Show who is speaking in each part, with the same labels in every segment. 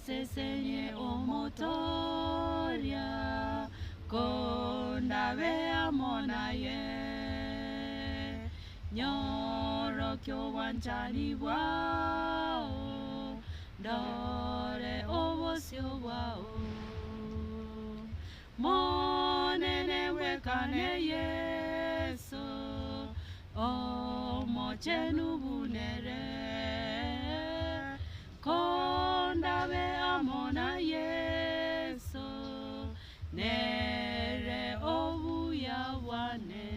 Speaker 1: Ansesenie Omotoria, kondabe amo naye. Nyorokia obwanchani bwao, ndore obosio bwao. Monene bwekane Yeso, Omochenu buna ere. Kondabe amo na Yeso, nere obuya bwane.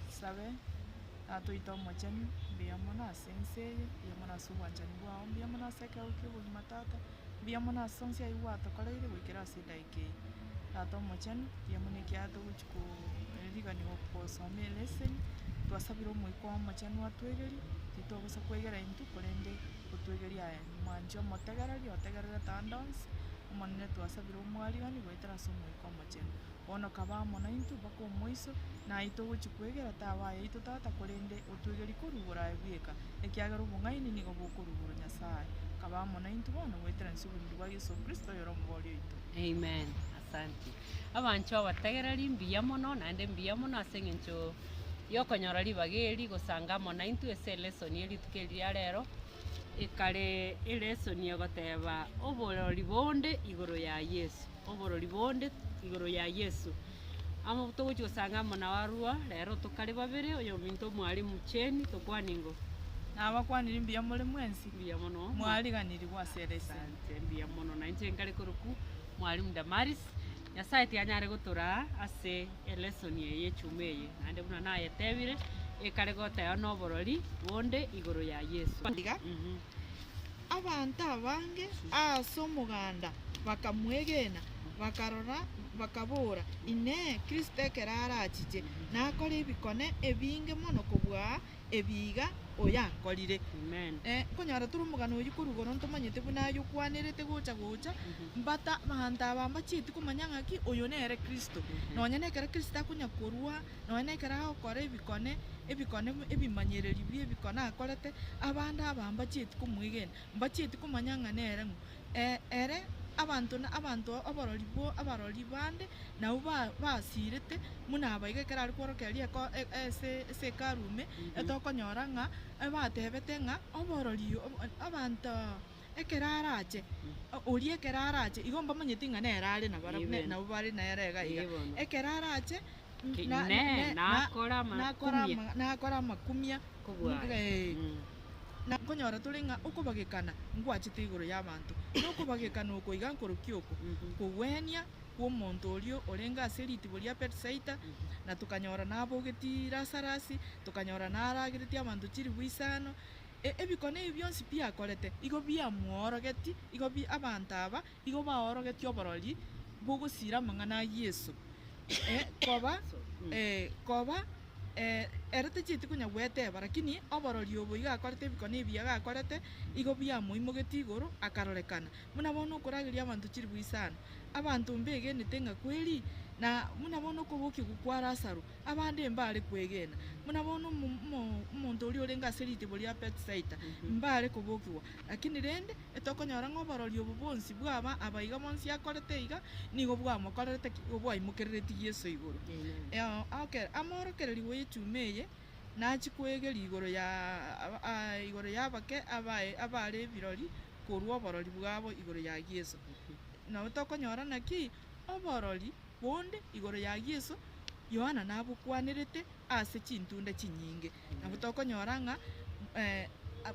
Speaker 2: Tosabe, Tata oito Omochenu, mbuya mono ase ense eye, mbuya mono ase obwanchani bwao, mbuya mono ase ekeegwa kia obogima Tata, mbuya mono ase onsi ayio gwatokoreire goikera ase edaika eye. Tata Omochenu, mbuya mono ekiagera togochia koriganiwa gosoma eleseni, twasabire Omoika oo Omochenu atwegerie, titogosa kwegera intwe korende otwegerie aye. Mwanche omotegereri otegererete ande onsi, Omonene twasabire omwarigani goetera ase Omoika Omochenu. Bono kaba amo naintwe mpaka omoiso, na aye togochia kwegera taba ayaito Tata, korende otwegerie korwa igoro aye bweka, ekiagera obong'aini nigo bokorwa igoro Nyasae. Kaba amo naintwe bono goetera inse oborindi bwa Yeso Kristo oyore Omobooria oito.
Speaker 3: Amen. Asante. Abanchwa abategereri mbuya mono naende mbuya mono ase eng'encho yokonyora ribaga eri gosanga amo naintwe ase elesson ye rituko eri ria rero, ekare elesson egoteba oborori bonde igoro ya Yeso, oborori bonde igoro ya Yeso. Amo togochia gosanga amo nabarwa rero tokare babere, oyominto omwalimu Jane tokwane ingo.
Speaker 2: Nabakwanire mbuya more mwensi,
Speaker 3: Mbuya mono.
Speaker 2: mwariganirigwe ase elesson.
Speaker 3: Asante, mbuya mono. Na inche nkare korokwa Mwalimu Damaris, Nyasae tiyanyare gotoraa ase elesson eye y'echuma eye, naende buna nayetebire, ekare goteba noborori bonde igoro ya Yeso.
Speaker 4: Iga abanto abange ase omoganda bakamwegena, bakarora, bakabora, Inee! Kristo ekero arachiche, nakore ebikone ebinge mono kobua ebi iga oyakorire.
Speaker 3: Amen.
Speaker 4: Eh, nkonyora tore omogano oyio korwa igoro ntomanyete buna aye okwanerete gocha gocha, mbata abanto aba mbachieti komanya ng'aki oyo nere Kristo. Nonya na ekero Kristo akonya korwa, nonya na ekero agokora ebikone, ebikone ebimanyereri bia ebikone akorete, abande aba mbachieti komwegena, mbachieti komanya ng'a nere ng'o. Ere abanto na abanto oborori bwo abarori bande nabwo ba basirete buna aba iga ekero are kworokereria eko ase ase hekalu ime, etokonyora ng'a ebatebete ng'a oborori obo abanto ekero arache, oria ekero arache igo mbamanyeti ng'a nere are nabarabwo
Speaker 3: Amen.
Speaker 4: nabwo bare nere iga iga.
Speaker 3: Ee bono.
Speaker 4: Ekero arache
Speaker 3: Ki-
Speaker 4: na-
Speaker 3: ne,
Speaker 4: ne- na-
Speaker 3: nakore
Speaker 4: nakore
Speaker 3: amakumia.
Speaker 4: ama nakore amakumia
Speaker 3: Kobua aya.
Speaker 4: eh.
Speaker 3: Mm.
Speaker 4: Na nkonyora tore ng'a okobagekana ngwachete igoro y'abanto, na okobagekana oko iga nkorokia oko, kogwenia kw'omonto oria orenge ase ritibo ria Bethisaida, na tokanyora nabogetie Lasarasi, tokanyora narageretie abanto chilifu isano. Ebikone ebi bionsi biakorete, igo biamworogetie, igo bi abanto aba igo baorogetie oborori bogosira amang'ana a Yeso, koba koba Ere tachieti konya gweteba, lakini oborori obo iga akorete ebikone ebiya iga akorete, igo biamoimogetie igoro, akarorekana. Buna bono okorageria abanto chilifu isano, abanto mbegenete ng'a kweri, na buna bono okobokigwa kwa Lazaro, abande mbare kwegena. Buna bono omo omo omonto oria orenge ase ritibo ria Bethisaida, mbare kobokigwa. Lakini rende, etokonyora ng'a oborori obo bwonsi bwaba aba iga bonsi akorete iga, nigo bwamokorerete ki? Nigo bwaimokereretie Yeso igoro. Okay, amorokererigwe y'echuma eye nachie koegeria igoro ya igoro y'abake abae abare ebirori korwa oborori bwabo igoro ya Yeso. Nabo tokonyora naki oborori bonde igoro ya Yeso Yohana nabokwanerete ase chintunda chinyinge. Nabo tokonyora ng'a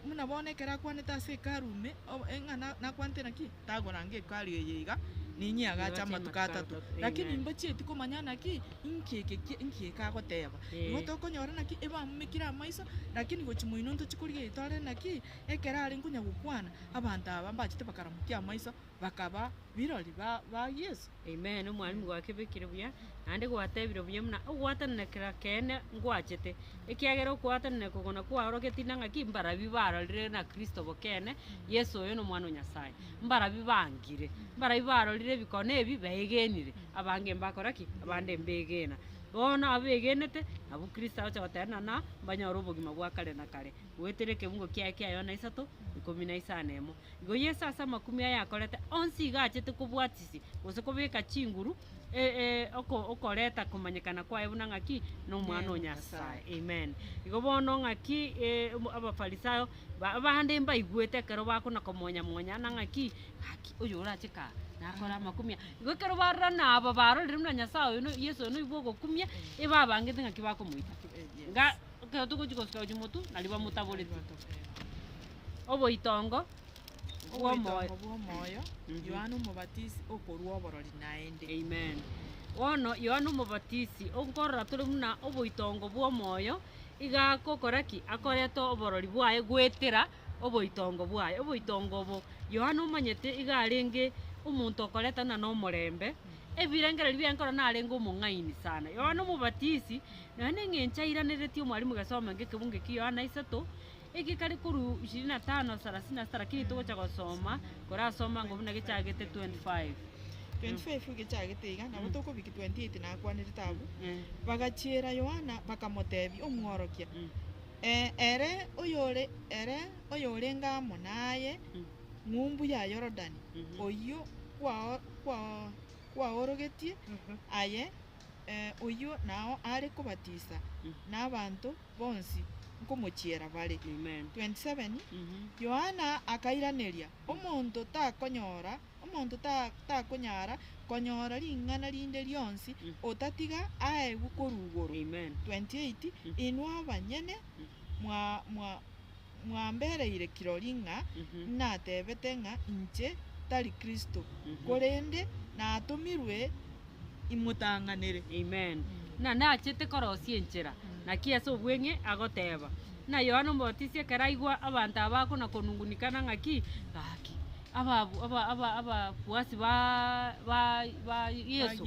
Speaker 4: buna bono ekero akwanete ase hekalu ime, ng'a nakwanete naki? Tagoranga hekalu eye iga, ninyiagache amatuko atato. Lakini mbachieti komanya naki, inki eke ki inki eke agoteba. Igo tokonyora naki ebamumekire amaiso, lakini gochia moino ntochie korigereria tore naki, ekero arenge konya gokwana, abanto aba mbachete bakaramokia amaiso, bakaba birori ba ba Yeso.
Speaker 3: Amen, omwalimu gwakebekire buya, naende gwatebire buya buna ogwatanana kera keene ngwachete, ekiagera okwatanana oko na kwaorogetie na ng'aki mbarabwo barorire na Kristo bokeene, Yeso oyo nomwana o Nyasaye. Mbarabwo bangire, mbarabwo barorire ebikone ebi baegenire, abange mbakora ki? Abande mbegena. Bono abegenete, nabwo Kristo agocha goteba ng'a na mbanyore obogima bwa kare na kare, goetera ekebungo kiaye kia Yohana isato, ikomi na isano emo. Igo Yeso ase amakumi aya akorete onsi iga achete kobwatisi, gose kobeka chinguru oko okoreta komanyekana kwaye buna ng'aki, na Omwana o Nyasae. Amen. Igo bono ng'aki Abafarisayo, ba abande mbaigwete ekero bakona komonya monya na ng'aki, gaki oyo orache kaa, nakore amakumia. Igo ekero barora na aba barorire buna Nyasae oyo no Yeso oyo noibwe ogokumia, ebabangete ng'aki bakomoita. Nga ekero togochi gosuka gochia motwe, naria bamotaboreti. Oboitongo bw'omoyo.
Speaker 2: Oboitongo bw'omoyo, Yohana Omobatisi okorua oborori naende.
Speaker 3: Amen. Bono Yohana Omobatisi, nkorora tore buna oboitongo bw'omoyo, iga agokora ki? Akoreta oborori bwaye goetera oboitongo bwaye. Oboitongo obo, Yohana omanyete iga arenge omonto okoreta ng'a nomorembe, ebirengererio biaye nkorora narenge omong'aini sana. Yohana Omobatisi, nonya na eng'encho airaneretie omwalimu gesoma ekebungo ekio Yohana isato, Eke kare korwa ishirini na tano sarasini na sita lakini togocha gosoma korasoma ngo buna gechagete 25.
Speaker 2: 25 gechagete iga, nabo tokobiki 28 nakwanerete abwo.
Speaker 3: Eh.
Speaker 2: Bagachiera Yohana bakamotebia, Omworokia, ere oyore ere oyorenge amo naye ng'umbu ya Yorodani, oyio kwao kwao kwaorogetie aye, oyio nao are kobatisa, na abanto bonsi nkomochiera bare.
Speaker 3: Amen.
Speaker 2: 27 Yohana akairaneria, Omonto takonyora, omonto ta- takonyara konyora ring'ana rinde rionsi otatiga aegwe korwa igoro.
Speaker 3: Amen.
Speaker 2: 28 Inwe abanyene mwa- mwa- mwambereire kirori ng'a natebete ng'a inche tari Kristo, korende natomirwe imotang'anere.
Speaker 3: Amen. Ng'a nachete korosia enchera, naki ase obweng'e agoteba. Ng'a Yohana Omobatisi ekero aigwa abanto aba bakona konungunikana ng'aki, gaki, ababu aba aba abafuasi baa ba ba Yeso.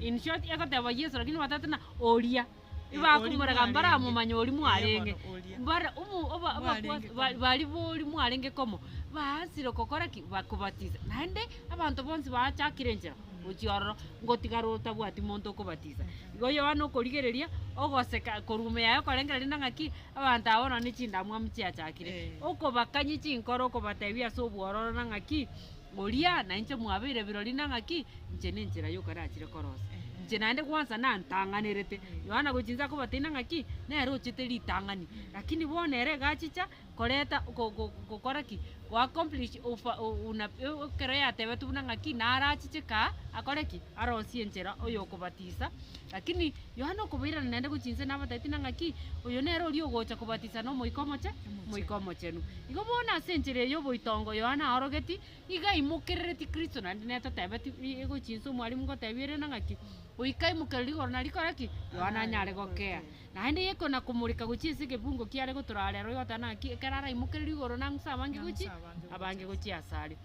Speaker 3: In short, egoteba Yeso lakini batete ng'a oria, ebakomorega mbaramomanya oria mwarenge, mbara omo oba abafuasi ba baria boria mwarenge komo, baansire gokora ki? Bakobatisa. Naende, abanto bonsi bachakire enchera. gochia ororo, ngotigara otabwati monto okobatisa. Igo Yohana okorigereria, ogoseka korwa ime yaye okorengereria rinde ng'aki, abanto aba bono ne chindamwamu chiachakire. Okobakanyia chinkoro okobatebia ase obwororo na ng'aki, oria nainche mwabeire birori na ng'aki, inche na enchera yoka nachire korosia. Inche naende kwanza nantang'anerete, Yohana gochia inse akobatebia na ng'aki, nere ochete ritang'ani, lakini bono ere iga achicha. koreta go- go- gokora ki? Go accomplish ofa una ekero yatebetwe buna ng'aki narachiche kaa akore ki? Arosie enchera oyokobatisa, lakini Yohana okobairana naende gochia inse nabatebetie na ng'aki, oyo nere oria ogocha kobatisa na omoika omoche omoika omochenu. Igo bono ase enchera eye oboitongo Yohana aorogeti, iga aimokereretie Kristo naende netotebeti egochia inse omwalimu ngotebia ere na ng'aki, goika aimokereri igoro naria kore ki? Yohana anyare gokea. Naende yekona komoreka gochia ase egebungo kiare gotoraa rero igoteba naki ekero araimokererwe igoro nang'use abange gochia abange gochia asare.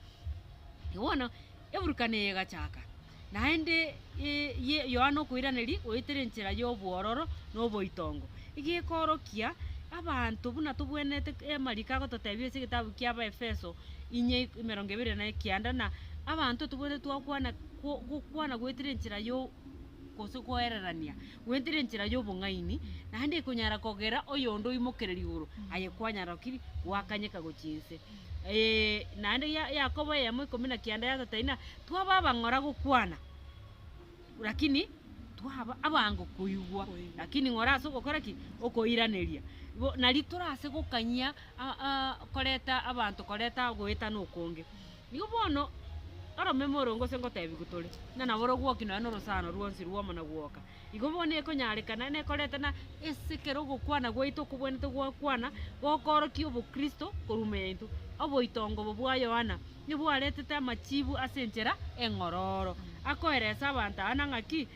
Speaker 3: Bono eburukano eye egachaka, naende ye Yohana okoiraneria goetera enchera ya obwororo na oboitongo. Egekoorokia abanto buna tobwenerete amariko agototebia ase egetabu kia Abaefeso inye emerongo ebere na ekianda na abanto tobwenerete twakwana gokwana goetera enchera ya gose koererania, goetera enchera y'obong'aini, naende ekonyara kogera oyonde oimokereri igoro, aye kwanyara ki? Gwakanyeka gochia inse. Naende ya Yakobo eyemo ikomi na kianda yatotebia ng'a twaba abang'ora gokwana, lakini twaba abango koigwa, lakini ng'ora ase ogokora ki? Okoiraneria. Igo nari torase gokanyia koreta abanto koreta ogoetana okonge. Igo bono, oromeme oro gose ngotebiwa tore, ng'a nabo rogwokia nonya na orosano rwonsi rw'omona gwoka. Igo bono ekonyarekana nekoreta na ase ekero ogokwana gwaito okobwenerete gwakwana, gokoorokia obokristo korwa ime yaito. Oboitongo obo bwa Yohana, nibwaretete amachibu ase enchera eng'ororo, akoeresa abanto aba na ng'aki,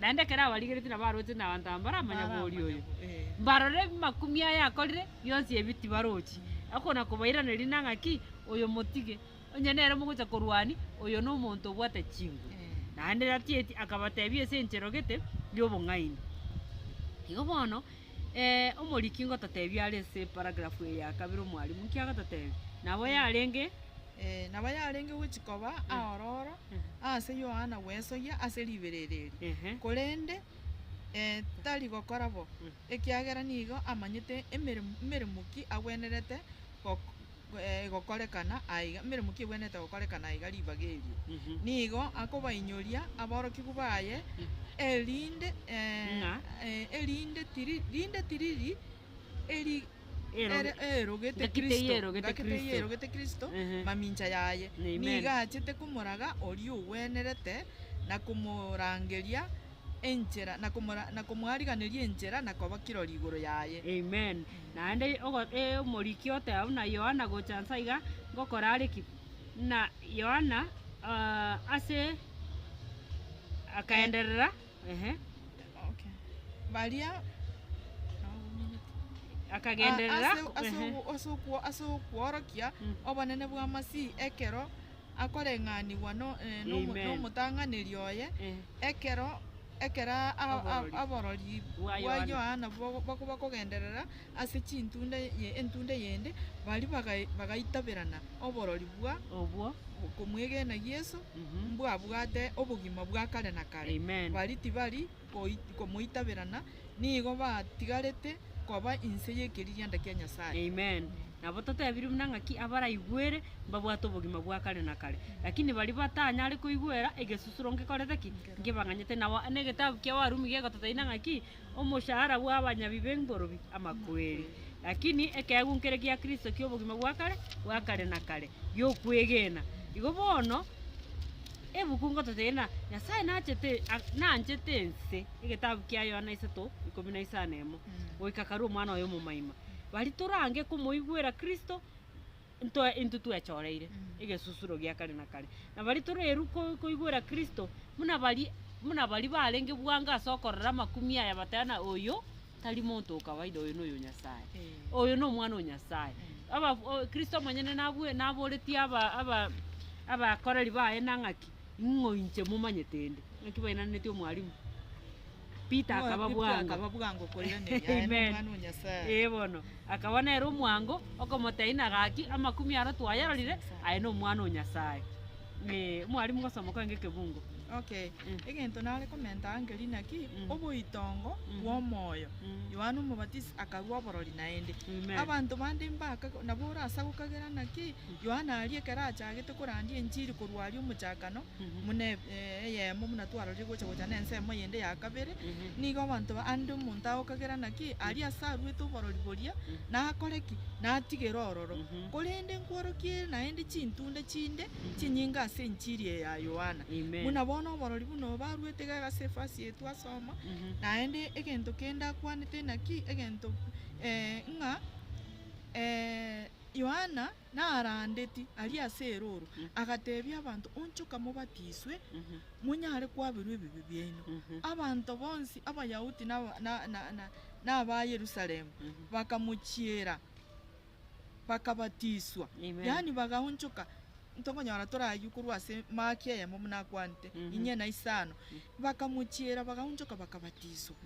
Speaker 3: naende ekero abarigeretie nabo aroche na abanto aba mbaramanya bori oyo. Mbarore ebimakumi aya akorire, bionsi ebi tibarochi. Okona kobairaneria na ng'aki, Oyo motige, onye nere mogocha korwania, oyo nomonto obwate chinguru. Naende ratieti akabatebia ase enchera gete y'obong'aini. Igo bono, omoriki ngototebia are ase eparagraph eye ya kabere omwalimu, nki agototebia? Nabo yarenge.
Speaker 2: Nabo yarenge gochia koba aororo ase Yohana gwesoyia ase riberera eri, korende.
Speaker 4: Tari gokora bo, ekiagera nigo amanyete emeremo emeremo ki agwenerete gok- gokorekana aiga, emeremo ki egwenerete gokorekana aiga ribaga erio. Nigo akobainyoria aborokigwa baye, erinde
Speaker 3: Ng'a?
Speaker 4: erinde tiri rinde tiriri eri
Speaker 3: Ero-
Speaker 4: ere erogete
Speaker 3: Ngaki
Speaker 4: Kristo,
Speaker 3: teiyo erogete
Speaker 4: ngaki teiyo
Speaker 3: Kristo.
Speaker 4: erogete Kristo,
Speaker 3: Ehe.
Speaker 4: mamincha yaye.
Speaker 3: Amen.
Speaker 4: Nigo achete komoraga oria ogwenerete, na komorangeria enchera, na komora na komoariganeria enchera, na koba kirori igoro yaye.
Speaker 3: Amen. Naende ogo omoriki oteba buna Yohana gocha nsa iga, ngokora are ki? Buna Yohana ase akaenderera ehe.
Speaker 4: Okay. Baria
Speaker 3: Akagenderera
Speaker 4: ase ase
Speaker 3: ehe.
Speaker 4: ogo- ase okwo- ase okworokia obonene bwa Masihi ekero akoreng'anigwa no nomo-
Speaker 3: Amen.
Speaker 4: nomotang'aneri oye, ekero ekero a- a-
Speaker 3: Oborori.
Speaker 4: aborori
Speaker 3: Bwa
Speaker 4: bwa
Speaker 3: Yohana.
Speaker 4: Yohana bogo- boko- bokogenderera ase chintunda ye entunda yende, baria bagai bagaitaberana oborori bwa
Speaker 3: Obwo.
Speaker 4: komwegena Yeso, mbwabwate obogima bwa kare na kare.
Speaker 3: Amen.
Speaker 4: Baria tibari koi komoitaberana, nigo batigarete koba inse y'ekeririanda kia Nyasae.
Speaker 3: Amen. Nabo totebirie buna ng'aki abaraigwere mbabwate obogima bwa kare na kare, lakini baria batanyare koigwera egesusuro ngekorete ki? Nkebang'anyete. Nabo na egetabu kia Warumi gegototebia buna ng'aki, omoshahara bwa abanyabibe mborobi? Amakweri. Lakini ekeegwa nkere gia Kristo kia obogima bwa kare bwa kare na kare, giokwegena. Igo bono, ebuku ngototebia ng'a Nyasaye nachete nanchete ense, egetabu kia Yohana isato, ikomi na isano emo, goika karue omwana oye omomaima. Baria torange komoigwera Kristo, ntoe intwe twechoreire egesusuro gia kare na kare. Na baria torerwe ko koigwera Kristo, buna baria buna baria barenge bwango ase okorora amakumia aya bateba ng'a oyo, tari monto o kawaida oyo noyo o Nyasaye. Oyo na omwana o Nyasaye. Aba o Kristo omonyene nabwe naboretie aba aba abakoreri baye na ng'aki, ng'o inche momanyete inde? Ng'aki bainanetie omwalimu? Peter akaba
Speaker 4: Peter
Speaker 3: bwango.
Speaker 4: akaba bwango koiraneria aye
Speaker 3: Amen.
Speaker 4: nomwana o Nyasaye.
Speaker 3: Ee bono, akaba nere omwango, okomotebia ng'a gaki amakumi aro twayarorire, aye nomwana o Nyasaye. Ee, omwalimu gosoma kwange ekebungo.
Speaker 4: Okay, egento nare komenta ange naki, oboitongo
Speaker 3: Mm.
Speaker 4: bwa omoyo. Yohana Omobatisi akarua oborori naende.
Speaker 3: Amen.
Speaker 4: Abanto bande mbaka nabo orasa gokagera naki, Yohana aria ekero achagete korandia enchiri korwa aria omochakano, buna eyemo buna twarorire gocha gocha na ensemo yende ya kabere, nigo abanto ba ande omonto agokagera naki, aria ase aruete oborori boria, nakore ki? Natigere ororo. Korende nkworokie naende chintunda chinde chinyinge ase enchiri eye ya Yohana.
Speaker 3: Amen.
Speaker 4: Buna bono oborori buna obo baruete iga ase efasi eye twasoma, naende egento kende akwanete naki, egento ng'a Yohana narandeti aria ase eroro, agatebia abanto, Onchoka mobatiswe, monyare kwaberwa ebibe biaino. Abanto bonsi Abayahudi na aba- na- na- na- na aba Yerusalemu bakamochiera, bakabatiswa,
Speaker 3: Amen.
Speaker 4: yaani bagaonchoka. Ntokonyora toraywo korwa ase mark eyemo buna akwanete, inye na isano. Bakamochiera bagaonchoka bakabatiswa.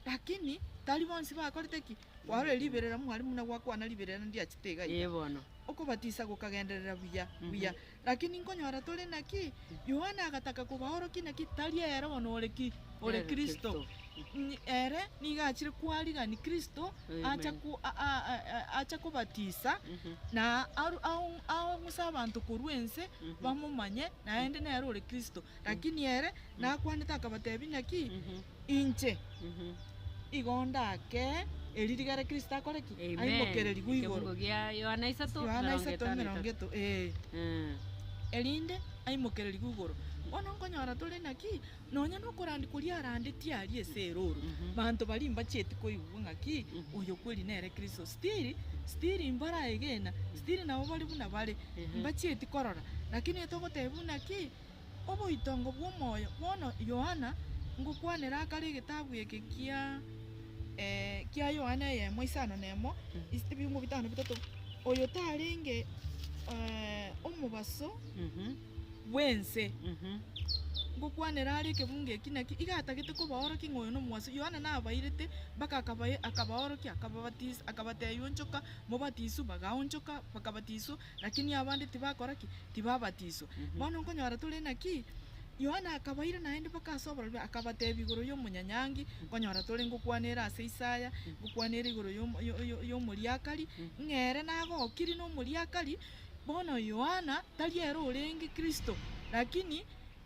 Speaker 4: Lakini tari bonsi bakorete ki? Kwarorire riberera mwarimu buna gwakwana riberera ndiachete iga iga.
Speaker 3: Ee bono.
Speaker 4: Okobatisa gokagenderera buya buya. Lakini nkonyora tore naki, Yohana agataka kobaorokia naki tari ere bono ore ki? Ore
Speaker 3: Ere
Speaker 4: Kristo. Ni- Ere nigo achire kwarigani Kristo, acha
Speaker 3: Amen.
Speaker 4: ko- a- a- a- acha kobatisa, na aru- ao- aong'use abanto korwa ense, bamomanye, naende nere ore Kristo. Lakini ere, nakwanete akabatebia naki, inche, igo ndake, eri rigere Kristo akore ki?
Speaker 3: Amen.
Speaker 4: Aimokererigwe igoro.
Speaker 3: Ekebugo gia Yohana isato,
Speaker 4: Yohana
Speaker 3: emerongo
Speaker 4: isato
Speaker 3: etano
Speaker 4: emerongo
Speaker 3: etato.
Speaker 4: eto, ee. Erinde aimokererigwe igoro. Bono nkonyora tore naki, nonya na okorandia koria arandetie aria ase eroro, banto baria mbachieti koigwa ng'aki, oyo kweri nere Kristo. Still, still mbaraegena, still nabo bare buna bare, mbachieti korora. Lakini etogotebia buna ki, oboitongo bwa omoyo, bono Yohana, ngokwanera akare egetabu eke kia kia Yohana eyemo isano na emo, is ebiungo bitano bitato, oyo tarenge omobaso bw'ense. Ngokwanera are ekebungo eki naki, iga atagete kobaorokia ng'a oyo nomobaso. Yohana nabairete mpaka akabae akabaorokia, akababatisa, akabatebia onchoka, mobatiswe, bagaonchoka, bakabatiswa, lakini abande tibakora ki? Tibabatiswa. Bono nkonyora tore naki, Yohana akabaira naende mpaka ase oborori akabatebia igoro ya omonyanyangi, nkonyora tore ngokwanera ase Isaya, ngokwanera igoro ya omo- ya- ya- ya omoriakari, ng'a ere nagokiri na omoriakari, bono Yohana tari ere orenge Kristo, lakini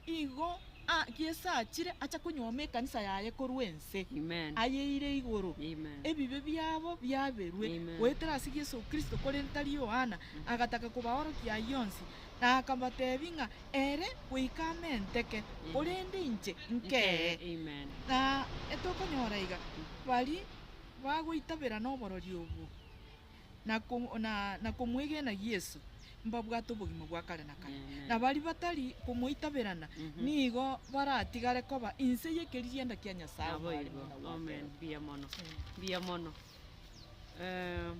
Speaker 4: igo a Yeso achire acha konyuoma ekanisa yaye korwa ense,
Speaker 3: Amen.
Speaker 4: ayeire igoro,
Speaker 3: Amen.
Speaker 4: ebibe biabo biaberwe,
Speaker 3: Amen.
Speaker 4: goetera ase Yeso Kristo korende tari Yohana, agataka kobaorokia ayio onsi, na akabatebia ng'a ere goika amenteke, korende inche nkee.
Speaker 3: Amen.
Speaker 4: Na etokonyora iga, baria bagoitabera noborori obwo, na ko- na na komwegena Yeso, mbabwate obogima bwa kare na kare.
Speaker 3: Amen.
Speaker 4: Na baria batari komoitaberana, nigo baratigare koba inse y'ekerigienda kia Nyasaye
Speaker 3: Nabo
Speaker 4: omware
Speaker 3: igo.
Speaker 4: buna gwateba.
Speaker 3: Amen. Mbuya mono. Mbuya mono. Eh,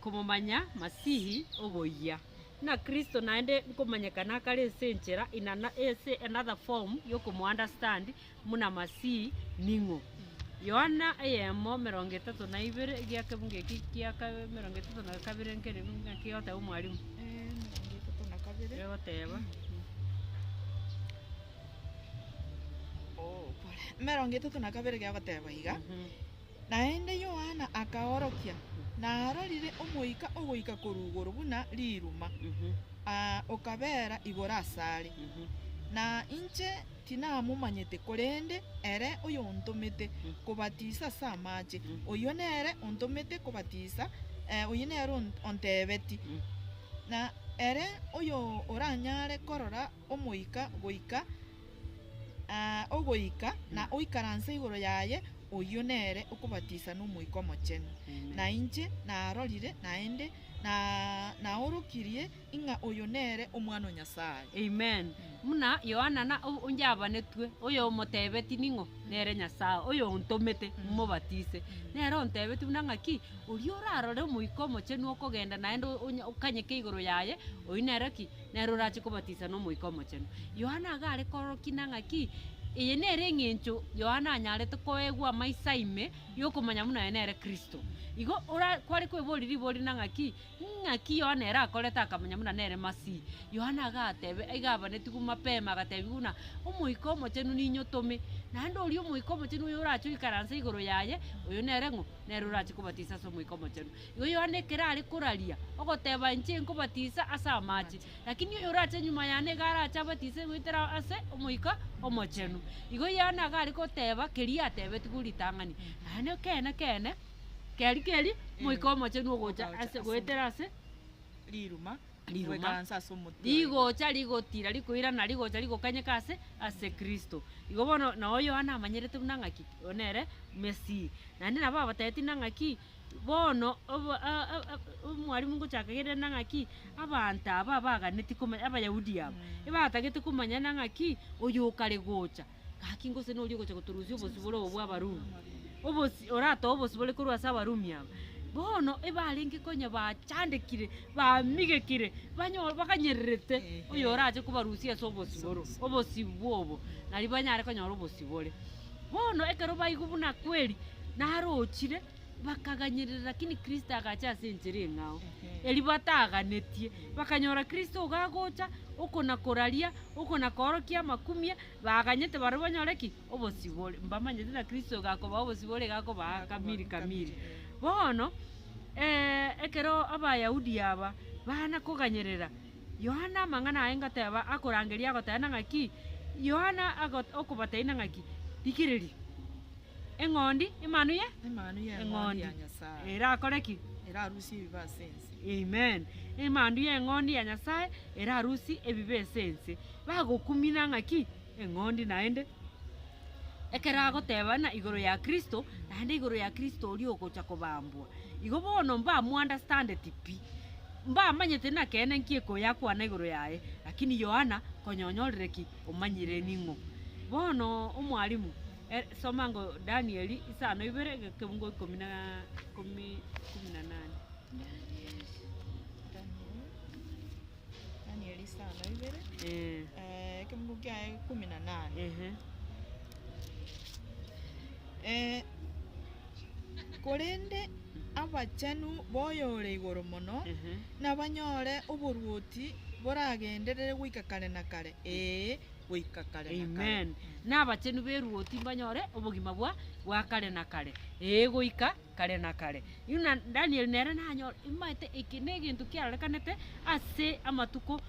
Speaker 3: komomanya Masihi oboyia. Na Kristo naende nkomanyekana akare ase enchera in ana ase another form yokomo understand muna Masihi ning'o. Yohana eyemo emerongo etato na ibere egiakebungo eki kiaka emerongo etato na kabere nkere ng'aki egoteba omwalimu?
Speaker 2: Emerongo etato na kabere.
Speaker 3: Egoteba.
Speaker 4: Oh, pole. Emerongo etato na kabere gegoteba iga, Naende Yohana akaorokia, Narorire omoika ogoika korwa igoro buna riruma, aa, okabera igoro asare. Na inche tinamomanyete, korende ere oyontomete kobatisa ase amache, oyio nere ontomete kobatisa, oyio nere ontebeti. Na ere oyo oranyare korora omoika goika ogoika na oikaranse igoro yaye, oyio nere okobatisa n'Omoika Omochenu. Na inche narorire naende na naorokirie ng'a oyo nere Omwana o Nyasae.
Speaker 3: Amen. Buna Yohana na onjabanetwe, oyo omotebeti ning'o? Nere Nyasae, oyo ontomete mobatise. Nere ontebeti buna ng'aki, oria orarore Omoika Omochenu okogenda naende onya okanyeke igoro yaye, oyio nere ki? Nere orache kobatisa n'Omoika Omochenu. Yohana iga are korokina ng'aki, eye nere eng'encho Yohana anyarete koegwa amaiso aime, yokomanya buna oye nere Kristo. Igo ora kware kweboria ribori na ng'aki, ng'aki Yohana ere akorete akamanya buna nere Masihi. Yohana iga atebe iga abanetigwe mapema agatebiwa buna, Omoika Omochenu ninyotome, naende oria Omoika Omochenu oyo orache oikaranse igoro yaye, oyo nere ng'o? Nere orache kobatisa ase Omoika Omochenu. Igo Yohana ekero are koraria, ogoteba inche nkobatisa ase amache, lakini oyo orache nyuma yane iga arache abatise goetera ase Omoika Omochenu. Igo Yohana iga are goteba keria atebetigwe ritang'ani, naende ekeene keene, keri keri Omoika Omochenu ogocha ase goetera ase
Speaker 4: Riruma,
Speaker 3: Riruma.
Speaker 4: goikaransa ase omotwe oye.
Speaker 3: Rigocha rigotira rikoirana rigocha rigokanyeka ase ase Kristo. Igo bono noo Yohana amanyerete buna ng'aki, oyo nere Mesihi. Naende nabo abatebetie buna ng'aki, bono obo a- a- a- omwalimu ngochaka kere na ng'aki, abanto aba abaganeti komanya abayahudi aba, ebatagete komanya na ng'aki, oyo okare gocha, gaki gose noria ogocha gotorusia obosibore obo bwa abarumi, obosi oratoe obosibore korwa ase abarumi aba. Bono ebarenge konya bachandekire, bamigekire, banyo bakanyererete, oyo orache kobarusia ase obosiboro, obosibwa obo, nari banyare konyora obosibore. Bono ekero baigwa buna kweri, narochire, bakaganyerera lakini Kristo agacha ase enchera eng'ao, eria bataganetie. Bakanyora Kristo iga agocha, okona koraria, okona koorokia amakumia, baganyete barobwo banyore ki? Obosibore. Mbamanyete na Kristo iga akobaa obosibore iga akobaa kamiri kamiri. Bono, ekero Abayahudi aba bana koganyerera, Yohana amang'ana aye ngateba akorangeria agoteba na ng'aki, Yohana ago okobatebia na ng'aki, rigereria, eng'ondi emanu ye
Speaker 4: Emanu y'eng'ondi
Speaker 3: eng'ondi
Speaker 4: ya Nyasae.
Speaker 3: erakore ki?
Speaker 4: Erarusie ebibe ase ense.
Speaker 3: Amen. Emandu y'eng'ondi ya Nyasae erarusie ebibe ase ense. Bagokumina ng'aki? Eng'ondi naende. Ekero agoteba ng'a igoro ya Kristo, naende igoro ya Kristo oria ogocha kobambwa. Igo bono mbamounderstandeti pi, mbamanyete nakeene nki ekoyakwana igoro yaye, lakini Yohana konya onyorire ki? Omanyire ning'o. Bono omwalimu, soma ngo Danieli isano ibere ekebungo ikomi na ikomi kumi na nane.
Speaker 2: Danieli isano ibere,
Speaker 3: Eh,
Speaker 2: ekemungu kiaye ikomi na nane.
Speaker 3: ehe.
Speaker 4: Korende abachenu b'Oyore Igoro Mono
Speaker 3: Ehe.
Speaker 4: nabanyore oboruoti boragenderere goika kare na kare, ee, goika kare na kare.
Speaker 3: Amen. Na abachenu b'eruoti mbanyore obogima bwa bwa kare na kare, ee goika kare na kare. Buna Daniel nere nanyore, omanyete eke na egento kiarorekanete ase amatuko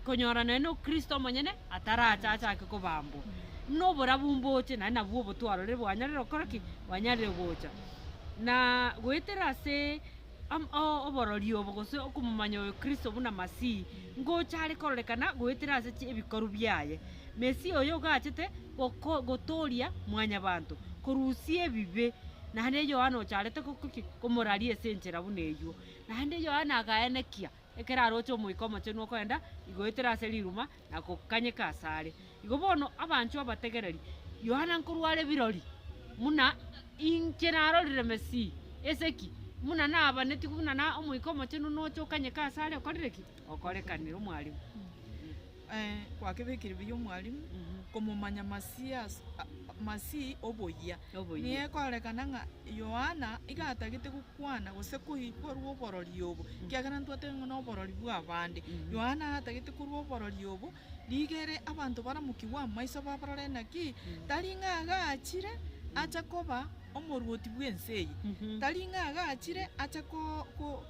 Speaker 3: konyora nonya na okristo omonyene ataracha achake kobambwa. Buna oborabu mboche naende nabwo obotwarorire bwanyarire gokora ki? Bwanyarire gocha. Na goetera ase am- o- oborori obo gose okomomanya oyo kristo buna masihi, ngocha are kororekana goetera ase chi ebikoru biaye. Mesia oyo ogachete goko gotoria mwanyabanto, korusia ebibe, naende Yohana ocharete gokoki komoraria ase enchera buna eywo. Naende Yohana agaenekia, ekero aroche Omoika Omochenu okoenda igoetera ase riruma na gokanyeka asare. Igo bono abanchwa abategereri, Yohana nkorware birori, buna inche narorire Mesihi, ase ki? Buna nabanetigwe buna na Omoika Omochenu noche okanyeke asare okorire ki? Okorekanire omwalimu.
Speaker 4: Kwakebekire buya omwalimu, komomanya Masias Masihi oboyia.
Speaker 3: Oboyia.
Speaker 4: Nigo ekorekana ng'a Yohana iga atagete gokwana gose koi korwa oborori obo, ekiagera ntwate ng'a na oborori bwa abande. Yohana atagete korwa oborori obo, rigere abanto baramokigwe amaiso babarore naki, tari ng'a agachire acha koba omoruoti bw'ense eye, tari ng'a agachire acha ko ko.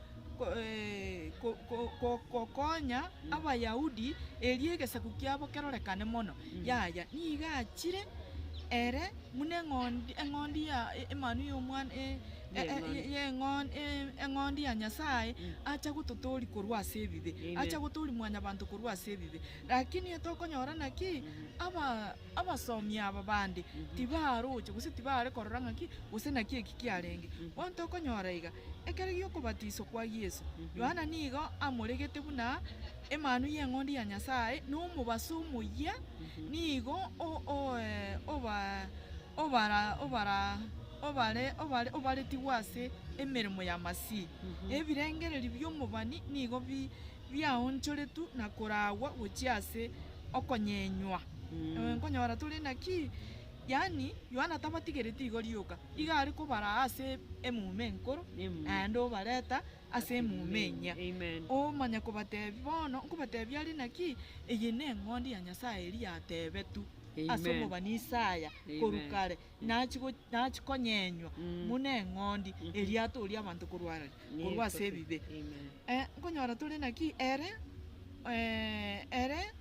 Speaker 4: Gokonya Abayahudi erio egesaku kiabo kerorekane mono. Yaya, nigo achire ere buna eng'ondi eng'ondi ya emanwa y'omwana eng'ondi ya Nyasae, acha gototooria korwa ase ebibe, acha gotooria mwanyabanto korwa ase ebibe. Lakini etokonyora naki, aba abasomi aba bande tibaroche gose tibare korora ng'aki gose naki eki kiarenge. Bono tokonyora iga. Ekero gi'okobatiswa kwa Yeso, Yohana nigo amoregete buna Emanwa y'Eng'ondi ya Nyasae, na omobaso omoyia nigo obaretigwe ase emeremo ya Masihi. Ebirengererio bi'omobani nigo biaonchoretwe na koragwa gochia ase okonyenywa. Nkonyora tore naki? Yaani, Yohana tabatigereti igo rioka, igo are kobaraa ase emuma enkoro, naende obareta ase emuma enyia. Omanya kobatebia bono, nkobatebia are naki, eye neng'ondi ya Nyasae eria yatebetwe ase omobani Isaya korwa kare, nachi konyenywa buna eng'ondi eria atorie abanto korwa arari, korwa ase ebibe. Nkonyora tore naki ere ere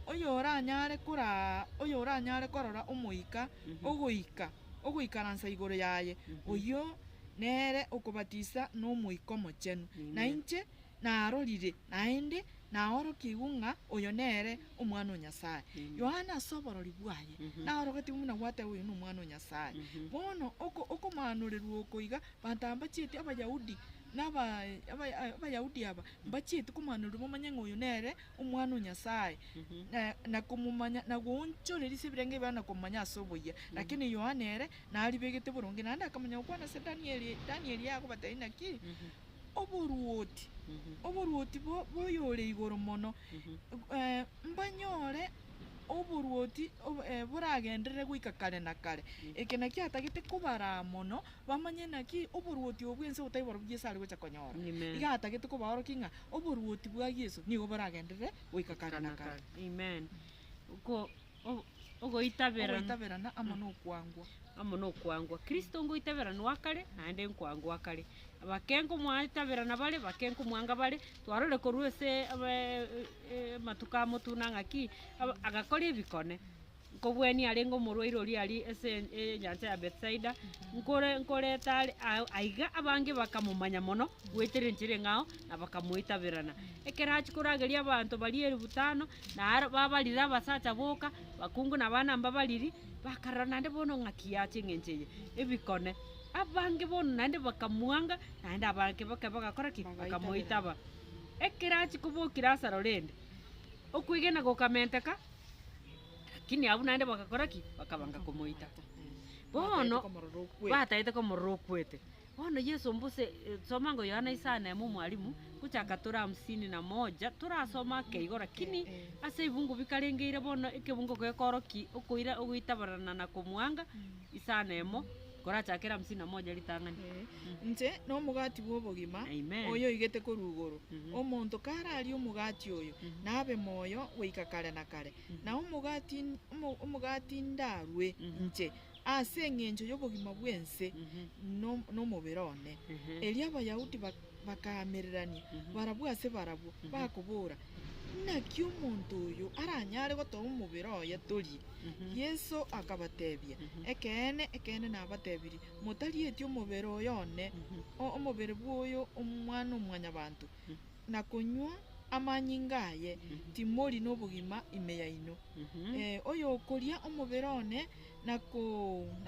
Speaker 4: oyoranyare koraa oyoranyare korora Omoika ogoika ogoikaransa igoro yaye, oyio nere okobatisa n'Omoika Omochenu. Na inche narorire, naende naorokigwe ng'a oyo nere Omwana o Nyasae. Yohana ase oborori bwaye naorogetigwe buna gwateba oyo n'Omwana o Nyasae. Bono oko okomaanorerwa oko iga, banto aba mbachieti Abayahudi na aba Abayahudi aba mbachieti komaanorerwa bamanye ng'a oyo nere Omwana o Nyasae, na na komomanya na goonchoreria ase ebirenge biabo na komomanya ase oboyia. Lakini Yohana ere naribegete boronge, naende akamanya gokwana ase Danieli, Danieli akobatebia naki, oboruoti, oboruoti bo boyore igoro mono, mbanyore oboruoti boragenderere goika kare na kare. Eke nakio atagete kobaraa mono, bamanye naki oboruoti obo bw'ense botari borobwo Yeso are gocha konyora.
Speaker 3: Amen.
Speaker 4: Iga atagete kobaorokia ng'a oboruoti bwa Yeso nigo boragenderere goika kare na kare.
Speaker 3: Amen. Oko ogoitaberana.
Speaker 4: Ogoitaberana amo nokwangwa.
Speaker 3: Amo nokwangwa. Kristo ngoitaberanwa akare, naende nkwangwa akare. Bake nkomwaitaberana bare, bake nkomwanga bare, twarorire korwa ase amatuko a motuna ng'aki, agakora ebikone. Nkobwania arenge omorwaire oria aria ase enyancha ya Bethsaida, nkore nkoreta are aiga abange bakamomanya mono, goetera enchera eng'ao, na bakamoitaberana. Ekero achia korageria abanto baria elifu tano, naro babarire abasacha boka, bakungu na abana mbabariri, bakarora naende bono ng'aki yacha eng'encho eye, ebikone. Abange bono naende bakamwanga, naende abange bake bagakora ki? Bakamoitaba. Ekero achia kobokia Lazaro rende, okwegena gokamenteka. Lakini abwo naende bagakora ki? Bakabanga komoita. Bono bataete komorora okwete. Bono Yeso mbose soma ngo Yohana isano emo omwalimu, gochaka tore hamsini na moja, torasoma ake igo lakini ase ebibungo bikarengeire bono ekebungo gekorokia okoira ogoitabarana na komwanga isano emo. Korachakere hamsini na moja ritang'ani.
Speaker 4: Inche nomogati bwa obogima
Speaker 3: Amen.
Speaker 4: oyo oigete korwa igoro. Omonto kararie omogati oyo, nabe moyo goika kare na kare. Na omogati omogati ndarwe inche ase eng'encho y'obogima bwa ense nomobere one. Erio Abayahudi bakaamererania barabwo ase barabwo, bakobora, Naki omonto oyo aranyare gotoa omobere oye torie? Yeso akabatebia, Ekeene, ekeene nabatebirie, motarieti omobere oyo one, omobere bw'oyo Omwana-o-mwanyabanto, na konywa amanyinga aye, timori nobogima ime yaino. Oyokoria omobere one na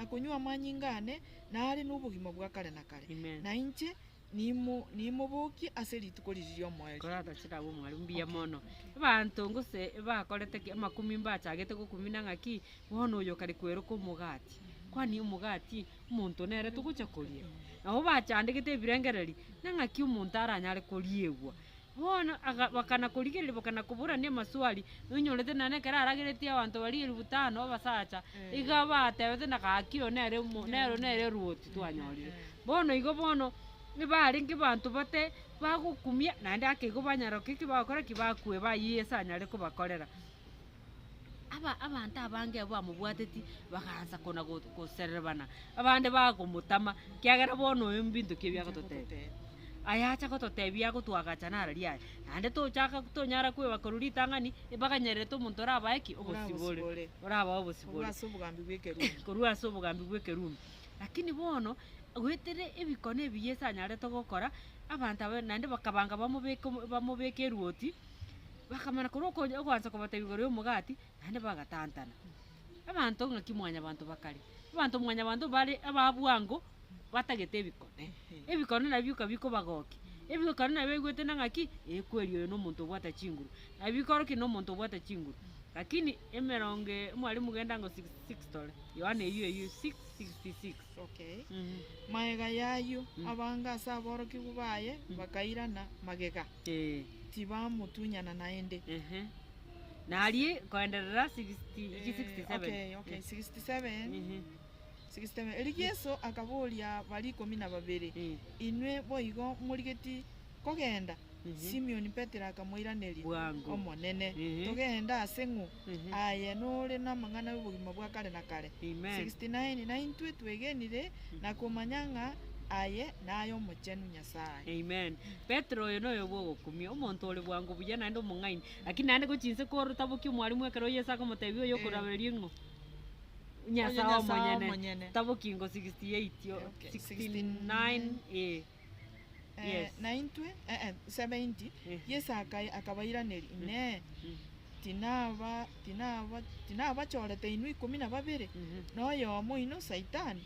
Speaker 4: konywa amanyinga ane, nare nobogima bwa kare na kare,
Speaker 3: Amen.
Speaker 4: na inche nimobokie ase rituko riria ri'omoerio.
Speaker 3: Koratochire abwo mwalimu mbuya mono. Abanto gose bakorete ki amakumi mbachagete gokumina ng'aki, bono oyo kare kweroka omogati, kwani omogati omonto nere togocha koria? Nabo bachandegete ebirengereri, na ng'aki omonto aranyare koriegwa. Bono aga bakana korigereria bakana koborania amaswali, nonyorete naende ekero arageretie abanto baria elfu tano abasacha, iga batebete na gaki oyo nere omo nero nere erwoti twanyorire. Bono igo bono, nibarenge banto bate bagokumia naende ake igo banyara ki ki bagokora ki bakwe bayie Yeso anyare kobakorera. Aba abanto abange abwo bamobwateti, bagaansa kona go goserebana, abande bagomotama, ekiagera bono oyo mbinto ki ebi agototebia. Aya acha gototebia agotwagacha nararia aya, naende tochaka tonyara kweba korwa ritang'ani, ebaganyererete omonto orabae ki? Obosibore,
Speaker 4: Orabosibore.
Speaker 3: orabae obosibore.
Speaker 4: Korwa ase obogambi bwa ekerumi.
Speaker 3: Korwa ase obogambi bwa ekerumi. Lakini bono, goetera ebikone ebi Yeso anyarete gokora, abanto aba naende bakabanga bamobeke omo bamobeke erwoti, Bakamana korwa oko ogoansa kobatebia igoro y'omogati, naende bagatantana. Abanto ng'aki mwanyabanto bakare, abanto mwanyabanto bare ababwango batagete ebikone, ebikone nabio bioka bikobagokia, ebikone nabio baigwete na ng'aki, eh kweri oyo na omonto obwate chinguru, nabio bikorokia na omonto obwate chinguru. Lakini emerongo eye mwalimu genda ango 66 tore, Yohana eywo eywo 6 66.
Speaker 4: Okay. Magega y'ayio abange ase aborokigwa baye bakairana magega.
Speaker 3: Eh.
Speaker 4: Tibamotunyana naende.
Speaker 3: Ehe. Narie koenderera 60
Speaker 4: Eh,
Speaker 3: 67.
Speaker 4: okay, okay, 67,
Speaker 3: Ehe.
Speaker 4: 67. Erio Yeso akaboria baria ikomi na babere,
Speaker 3: Eh.
Speaker 4: Inwe boigo morigeti kogenda?
Speaker 3: Mhm.
Speaker 4: Simioni Petero akamoiraneria,
Speaker 3: Bwango.
Speaker 4: Omonene,
Speaker 3: Mhm.
Speaker 4: togende ase ng'o?
Speaker 3: Mhm.
Speaker 4: Aye nore namang'ana y'obogima bwa kare na kare.
Speaker 3: Amen.
Speaker 4: 69 Na intwe twegenire na komanya ng'a aye naye Omochenu Nyasae.
Speaker 3: Amen. Petero oyo noyo bwogokumia, omonto ore bwango buya naende omong'aini, lakini naende gochia inse korotabokia omwalimu ekero Yeso akomotebia oyo okorabereria ng'o?
Speaker 4: Oyo
Speaker 3: Nyasae
Speaker 4: Nyasae
Speaker 3: omonyene.
Speaker 4: omonyene.
Speaker 3: Taboki ingo 68 o-
Speaker 4: Okay,
Speaker 3: 69 eh. Yes.
Speaker 4: Na intwe, 70,
Speaker 3: Eh.
Speaker 4: Yeso akabairaneria, Inee, tinaba tinaba tinabachorete inwe ikomi na babere? Na oyomo oino Saitani.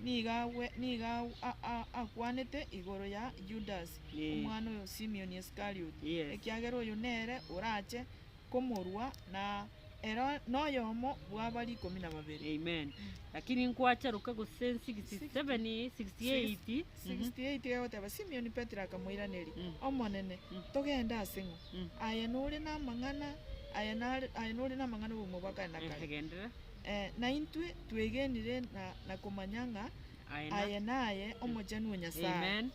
Speaker 4: Nigo agwe nigo akwanete igoro ya Yudasi, omwana oyo Simioni Iskarioti, ekiagera oyo nere orache komorua, na ere noyomo bw'abaria ikomi na babere.
Speaker 3: Amen. Lakini nkwacharuka gose 67, 68.
Speaker 4: 68 egoteba, Simioni Petero akamoiraneria, Omonene, togende ase ng'o? Aye nore namang'ana aye nare aye nore namang'ana obogima bwa kare na kare.
Speaker 3: Genderera.
Speaker 4: Na intwe twegenire na komanya ng'a
Speaker 3: Aye na-
Speaker 4: aye naye Omochenu o Nyasae.
Speaker 3: Amen.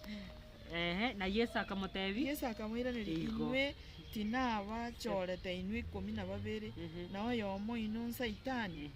Speaker 3: Ehe, na Yeso akamotebia.
Speaker 4: Yeso akamoiraneria,
Speaker 3: Igo.
Speaker 4: Inwe tinabachorete inwe ikomi na babere, na oyomo oino Nsaitani?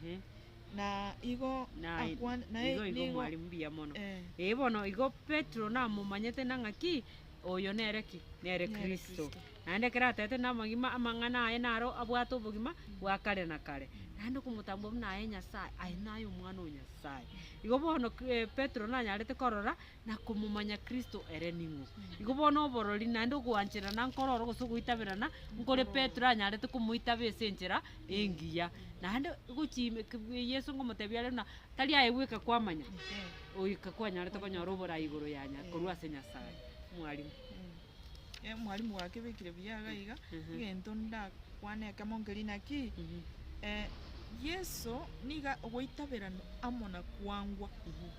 Speaker 4: Na igo
Speaker 3: Na
Speaker 4: akwan na
Speaker 3: igo igo
Speaker 4: nigo
Speaker 3: mwalimu mbuya mono.
Speaker 4: eh,
Speaker 3: Ee bono igo Petero namomanyete na ng'aki, oyo nere ki? Nere
Speaker 4: Nere
Speaker 3: Kristo.
Speaker 4: Kristo.
Speaker 3: Naende ekero atebete namagima amang'ana aye naro abwate obogima bwa kare na kare. Naende okomotambua buna aye Nyasaye, aye naye omwana o Nyasaye. Igo bono Petero nanyarete korora na komomanya Kristo ere ning'o. Igo bono oborori naende ogoancherana nkororo gose ogoitaberana, nkore Petero anyarete komoitaba ase enchera engiya. Naende gochia ime Yeso ngomotebia are buna tari aye bweka kwamanya, goika kwanyarete konyora oborai igoro ya nya korwa ase Nyasaye. Omwalimu.
Speaker 4: Mwalimu gwakebekire buya iga iga, egento ndakwane ekemo nkeri naki, Yeso niga ogoitaberana amo na kwangwa.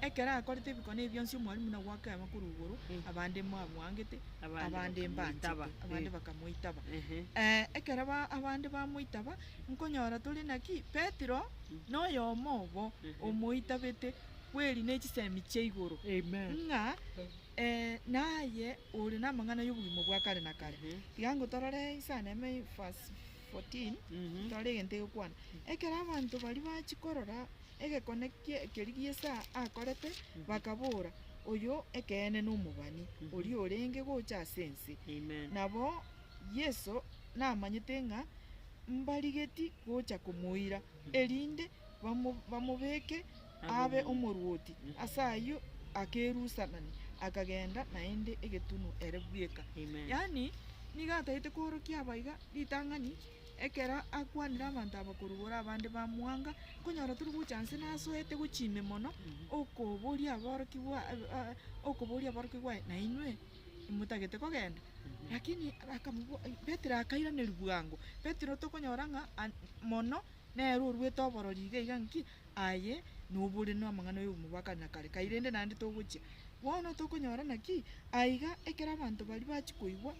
Speaker 4: Ekero akorete ebikone ebi bionsi omwalimu nagwo akema korwa igoro, abande mwamwangete, abande mbanchete, abande bakamoitaba. Ekero ba abande bamoitaba, nkonyora tore naki, Petero noyomo obo omoitabete. Kweri na echisemi chia igoro,
Speaker 3: Amen.
Speaker 4: ng'a naye ore namang'ana y'obogima bwa kare na kare. Tiga ngotorore isano eme verse 14, torore egento egokwana. Ekero abanto baria bachia korora egekone kie keria Yeso akorete, bakabora, Oyo ekeene nomobani, oria orenge gocha ase ense.
Speaker 3: Amen.
Speaker 4: Nabo Yeso namanyete ng'a mbarigeti gocha komoira, erinde bamo bamobeke abe omorwoti. Ase ayio akerusanani, akagenda naende egetunu ere bweka.
Speaker 3: Amen.
Speaker 4: Yaani nigo atagete koorokia abaiga ritang'ani ekero akwanire abanto aba korwa igoro abande bamwanga, nkonyora tore gocha nse nasoete gochia ime mono, okoboria aborokigwa okoboria aborokigwa aye nainwe motagete kogenda? Lakini akamobo Petero akairaneria bwango, Petero tokonyora ng'a an mono nere oruete oborori iga iga nki, aye nobore na amang'ana ya obogima bwa kare na kare, kai rende naende togochia. Bono tokonyora naki, aiga ekero abanto baria bachia koigwa,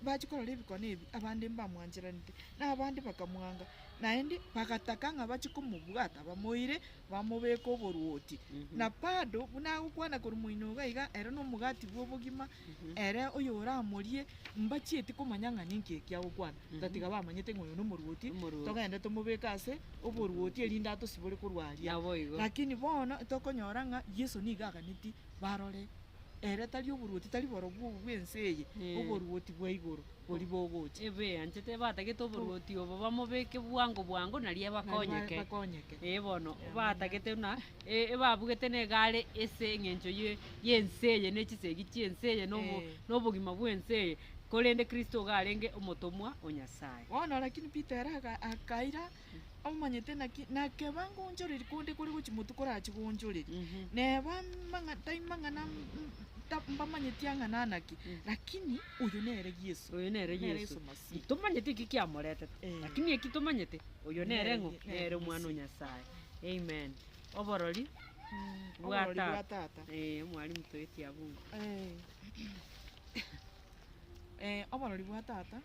Speaker 4: bachia korora ebikone ebi, abande mbamwancheranete, na abande bakamwanga, naende bagataka ng'a bachie komobwata bamoire, bamobeke oboruoti. Na bado buna agokwana korwa moino iga iga, ere na omogati bwa obogima, ere oyoramorie, mbachieti komanya ng'a ninki eki agokwana, tatiga bamanyete ng'a oyo nomoruoti,
Speaker 3: Omoruoti.
Speaker 4: togende tomobeke ase oboruoti erinde atosibore korwa aria.
Speaker 3: Naboigo.
Speaker 4: Lakini bono tokonyora ng'a Yeso nigo aganeti barore ere tari oboruoti tari borobwo obo bwa ense eye, oboruoti bwa igoro boria bogocha.
Speaker 3: Ebeanchete batagete oboruoti obo bamobeke bwango bwango naria
Speaker 4: Nari
Speaker 3: bakonyeke.
Speaker 4: bakonyeke.
Speaker 3: Ee bono,
Speaker 4: Amina.
Speaker 3: batagete buna ebabugete na egare ase eng'encho ye yense eye na chisegi chia ense eye na obo
Speaker 4: Eh.
Speaker 3: na obogima bwa ense eye, korende Kristo iga arenge omotomwa o Nyasaye.
Speaker 4: Bono lakini Peter ere aka akaira omanyete naki nakeba ngonchoreria konde kore gochia motwe korachie gonchoreria. Neba mang'a tai mang'ana ta mbamanyeti ang'ana anaki, lakini oyo nere Yeso.
Speaker 3: Oyo nere
Speaker 4: Nere
Speaker 3: Yeso.
Speaker 4: Yeso Masihi.
Speaker 3: Ntomanyeti eki kiamoretete,
Speaker 4: Eh.
Speaker 3: lakini eki tomanyete, oyo nere
Speaker 4: Nere
Speaker 3: ng'o?
Speaker 4: Ye- nere
Speaker 3: Nere omwana o
Speaker 4: Masihi.
Speaker 3: Nyasaye. Amen. Oborori bwa
Speaker 4: Oborori bwa
Speaker 3: tata.
Speaker 4: tata.
Speaker 3: Eh, omwalimu toetie abwo.
Speaker 4: Eh. Oborori bwa tata,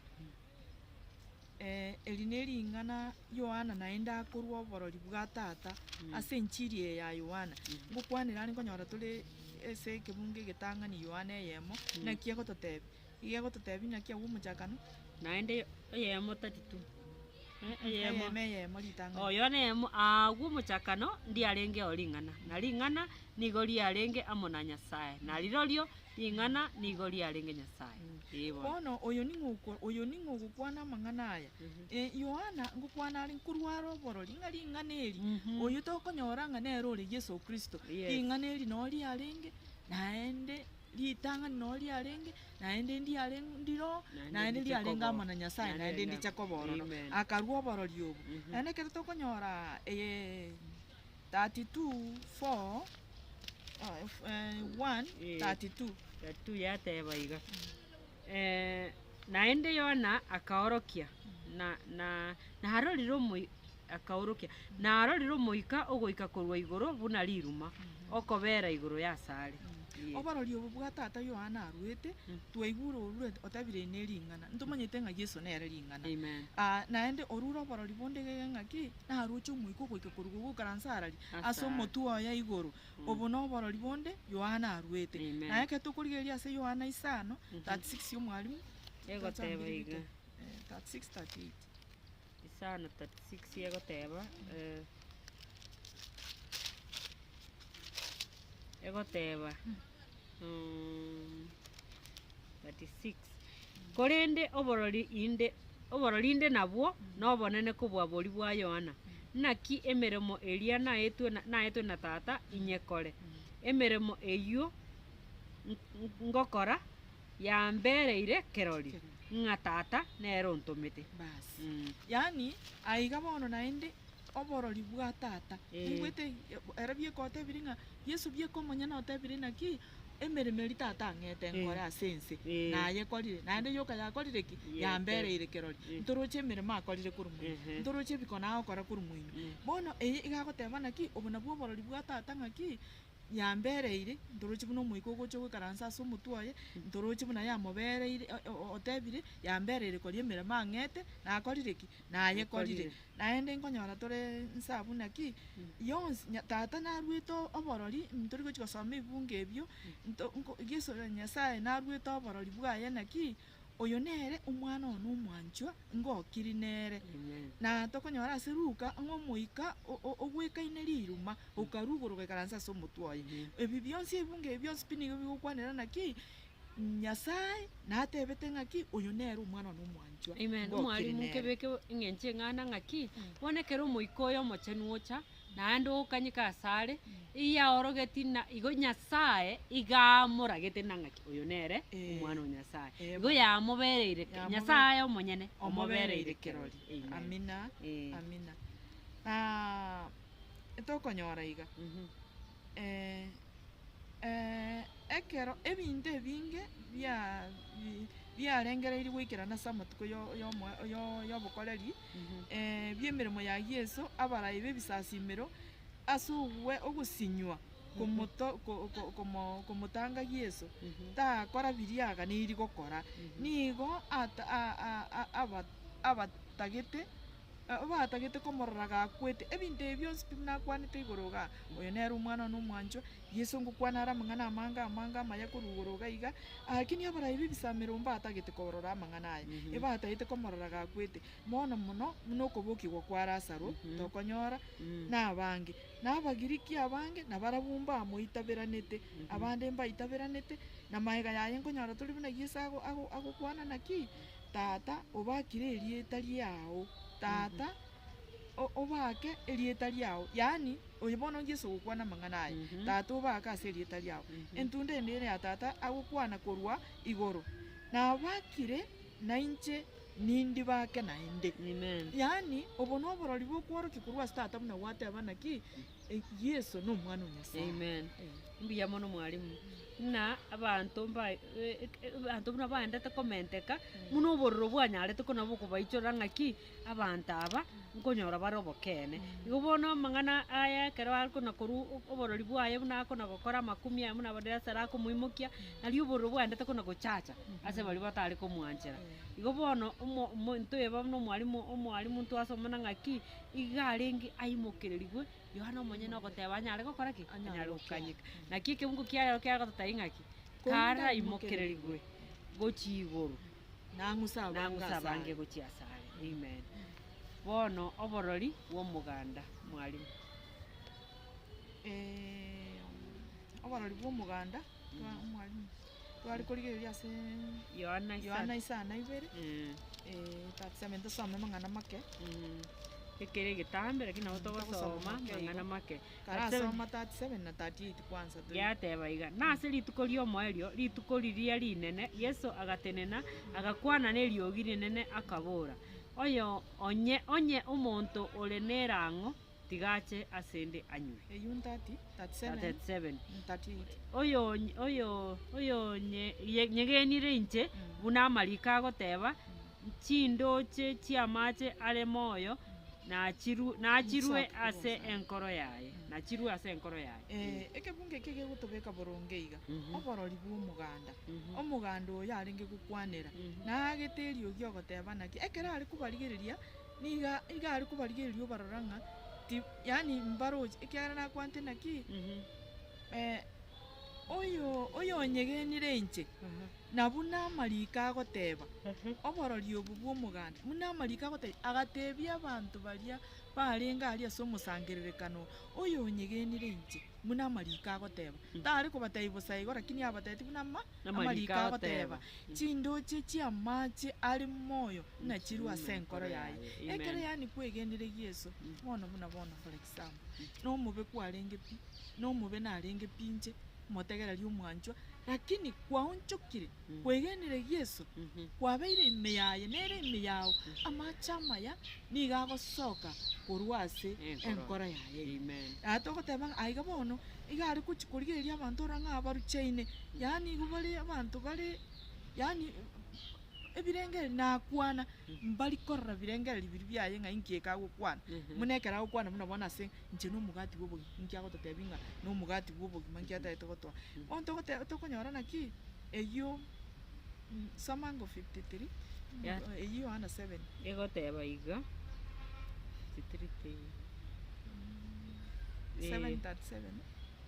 Speaker 4: eri ne ring'ana Yohana naende akorwa oborori bwa tata ase enchiri eye ya Yohana. Ngokwanera are nkonyora tore ase ekebungo egetang'ani Yohana eyemo, naki egototebia, iga egototebia naki agwo omochakano.
Speaker 3: Naende eyemo 32, eyemo.
Speaker 4: Eyemo eyemo ritang'ani.
Speaker 3: Oyo neyemo agwo omochakano ndiarengeo ring'ana, na ring'ana nigo riarenge amo na Nyasae, na rirorio ring'ana nigo riarenge Nyasae. Ee bono.
Speaker 4: Bono oyo ning'o oko oyo ning'o ogokwana amang'ana aya? Yohana ngokwana are nkorware oborori ng'a ring'ana eri, oyo tokonyora ng'a nere ore Yeso Kristo,
Speaker 3: Yes.
Speaker 4: ring'ana eri noo riarenge, naende ritang'ani noo riarenge, naende ndiarenge ndiro,
Speaker 3: Naende
Speaker 4: naende
Speaker 3: ndiche
Speaker 4: riarenge
Speaker 3: koba
Speaker 4: amo na Nyasae,
Speaker 3: Naende
Speaker 4: naende
Speaker 3: riarenge
Speaker 4: ndiche koba ororo.
Speaker 3: Amen.
Speaker 4: Akarua oborori obo. Naende ekero tokonyora eye 32 4 1
Speaker 3: Eh.
Speaker 4: 32.
Speaker 3: 32 yateba iga, Naende Yohana akaorokia, na, na, narorire omoi akaorokia, narorire Omoika ogoika korwa igoro buna riruma, okobera igoro y'asare. Ee.
Speaker 4: Oborori obo bwa tata Yohana aruete, twaigure orure otebire ne ring'ana, ntomanyete ng'a Yeso nere ring'ana.
Speaker 3: Amen.
Speaker 4: Ah, naende orure oborori bonde iga iga ng'aki, naroche Omoika ogoika korwa igoro goikaransa arari, ase
Speaker 3: Asare.
Speaker 4: omotwe oye igoro. Obo noborori bonde Yohana aruete.
Speaker 3: Amen.
Speaker 4: Naye ekero tokorigereria ase Yohana isano, 36 omwalimu,
Speaker 3: Egoteba iga.
Speaker 4: 36, 38.
Speaker 3: Isano 36 egoteba, egoteba 36, Korende oborori inde oborori inde nabwo nobonene kobua boria bwa Yohana, naki emeremo eria naetwe na naetwe na Tata inyekore, emeremo eyio ngokora yambereire kerori, ng'a Tata nere ontomete.
Speaker 4: Basi.
Speaker 3: Mm.
Speaker 4: Yaani, aiga bono naende oborori bwa Tata.
Speaker 3: Eh.
Speaker 4: Nimbwete ere bieka otebire ng'a Yeso bieka omonyene otebire naki, emeremo eria Tata ang'ete nkore ase ense,
Speaker 3: Eh.
Speaker 4: nayekorire, naende yoka yakorire ki?
Speaker 3: Yete.
Speaker 4: Yambereire kerori.
Speaker 3: Eh.
Speaker 4: Ntoroche emeremo akorire korwa moino,
Speaker 3: Ehe.
Speaker 4: ntoroche ebikone agokora korwa moino.
Speaker 3: Mm.
Speaker 4: Bono eye iga agoteba naki, obo nabwo oborori bwa Tata ng'aki, Yambereire, ntoroche buna omoika ogocha goikaransa ase omotwe oye, ntoroche buna yamobereire otebire, yambereire koria emeremo ang'ete, nakorire ki? Nayekorire. Naende nkonyora tore nsa abwo naki, yonsi nya tata naruete oborori, ntori gochi gosoma ebibungo ebio, nto nko yeso nyasaye naruete oborori bwaye naki, oyo nere omwana one omwanchwa, ngokiri nere. Na tokonyora ase Luka ng'a omoika ogwekaine riruma, okarwa igoro ogaikaransa ase omotwe oye. Ebi bionsi ebibungo ebi bionsi pi nigo bigokwanera naki, Nyasae natebete ng'aki, oyo nere omwana one omwanchwa,
Speaker 3: Amen.
Speaker 4: ngokiri
Speaker 3: Omwalimu
Speaker 4: nere.
Speaker 3: nkebeke eng'encho eng'ana ng'aki, bono ekero omoika oyo omochenu ocha, naende okanyeka asare, iyaorogeti na igo Nyasaye iga amoragete na ng'aki oyo nere
Speaker 4: Eh.
Speaker 3: omwana o Nyasaye.
Speaker 4: Eh,
Speaker 3: Igo yamobereire ke-
Speaker 4: Yamobe-
Speaker 3: Nyasaye omonyene
Speaker 4: omobereire kirori.
Speaker 3: Amen.
Speaker 4: Amina,
Speaker 3: Eh.
Speaker 4: amina. Na tokonyora iga,
Speaker 3: Mhm.
Speaker 4: ekero ebinto ebinge bia bi- biarengereiri goikerana ase amatuko yo- yomo yo- yobokoreri, bia emeremo ya Yeso, abarai ba ebisasimero, ase ogwe ogosinywa komoto ko- ko- komo komotanga Yeso, takora biria aganeiri gokora, nigo ata a- a- a- aba abatagete batagete komorora gakwete, ebinto ebi bionsi pi buna akwanete igoro igaa, oyo nere omwana one omwanchwa, Yeso ngokwana are amang'ana amange amange amaya korwa igoro iga iga, lakini abarai ba ebisamero mbatagete korora amang'ana aya, ebatagete komorora gakwete, mono mono, buna okobokigwa kwa Lazaro, tokonyora, na abange. Na abagiriki abange, nabarabwo mbamoitaberanete, abande mbaitaberanete, na maega yaye nkonyora tore buna Yeso ago ago agokwana naki, tata obakire erieta riao, tata obake erieta riao, yaani oyo bono Yeso ogokwana amang'ana aya, tata obake ase erieta riao. Entunda ende ere ya tata agokwana korwa igoro, nabakire nainche nindibake naende.
Speaker 3: Amen.
Speaker 4: Yaani obo na oborori bokworokia korwa ase tata buna gwateba naki, Yeso na omwana o Nyasaye.
Speaker 3: Amen. Mbuya mono mwalimu. Buna abanto mba abanto buna baendete komenteka, buna obororo bwanyarete kona bokobaichora ng'aki, abanto aba, nkonyora bare obokeene. Igo bono amang'ana aya ekero akona korwa oborori bwaye buna akona gokora amakumi aye buna Lazaro akomoimokia, nario obororo bwaendete kona gochacha, ase baria batare komwanchera. Igo bono omo omonto oyo buna omwalimu omwalimu ntwasomana ng'aki, iga arenge aimokererigwe, Yohana omonyene ogoteba anyare gokora ki? Anyare gokanyeka. Naki ekebungo kia rero kiagototebia ng'aki? Karaimokererigwe gochia igoro,
Speaker 4: Nang'use abange
Speaker 3: nang'use
Speaker 4: ase
Speaker 3: abange
Speaker 4: are.
Speaker 3: gochia ase are. Amen. Bono oborori bwa omoganda, mwalimu.
Speaker 4: Oborori bwa omoganda, twa omwalimu, tware korigereria ase
Speaker 3: Yohana
Speaker 4: Yohana
Speaker 3: isano.
Speaker 4: isano na ibere, 37 tosome amang'ana make.
Speaker 3: Ekere egetambe lakini nabo
Speaker 4: Togosoma
Speaker 3: togosoma
Speaker 4: make igo.
Speaker 3: amang'ana make.
Speaker 4: Karasoma 37 na 38 kwanza toi.
Speaker 3: Yateba iga, Nase rituko ri'omoerio, rituko riria rinene, Yeso agatenena, agakwana neriogi rinene, akabora, Oyo onye onye omonto ore nerang'o, tiga ache asende anywe.
Speaker 4: Eyio 30, 37,
Speaker 3: 37.
Speaker 4: 38.
Speaker 3: Oyo oyo oyonye nyegenire inche, buna amariko agoteba, chindoche chi'amache are moyo, nachiru nachirwe
Speaker 4: Nchisoke
Speaker 3: ase
Speaker 4: bosa.
Speaker 3: enkoro yaye, nachirwe ase enkoro yaye.
Speaker 4: Ekebungo eke gegotobeka boronge iga, oborori bwa omoganda, omoganda oyo arenge gokwanera, naagete eriogi ogoteba naki, ekero are kobarigereria, niga iga are kobarigereria obarora ng'a ti yaani mbaroche, ekiagera nakwanete naki, oyo oyonyegenire inche, na buna amariko agoteba, oborori obo bwa omoganda, buna amariko agoteba, agatebia abanto baria barenge aria ase omosangererekano, oyo onyegenire inche, buna amariko agoteba. Tare kobatebia bosa igo lakini abatebetie buna ama
Speaker 3: Amariko
Speaker 4: amariko agoteba.
Speaker 3: agoteba.
Speaker 4: Chindoche chi'amache are moyo nachirwe ase enkoro yaye.
Speaker 3: Amen.
Speaker 4: Ekero yaani kwegenire Yeso, bono buna bono for example, na omobe kwarenge pi, na omobe narenge pi inche, omotegereri omwanchwa, lakini kwaonchokire, kwegenire Yeso, kwabeire ime yaye, nere ime yao, amache amaya niga agosoka korwa ase
Speaker 3: Enkoro.
Speaker 4: enkoro yaye ime.
Speaker 3: Amen.
Speaker 4: Aya togoteba ng'a aiga bono, iga are gochi korigereria abanto ora ng'a abaruchaine, yaani igo bare abanto bare yaani. Ebirengererio nakwana, mbari korora birengererio biria biaye ng'a inki eke agokwana. Buna ekero agokwana buna bono ase inche na omogati bwa obogima, inki agototebia ng'a na omogati bwa obogima nki atagete gotoa. Bono togote tokonyora naki, eyio soma ango 53,
Speaker 3: Ya.
Speaker 4: eyio Yohana 7.
Speaker 3: Egoteba iga, 53 teiyo. Eh.
Speaker 4: 7:37.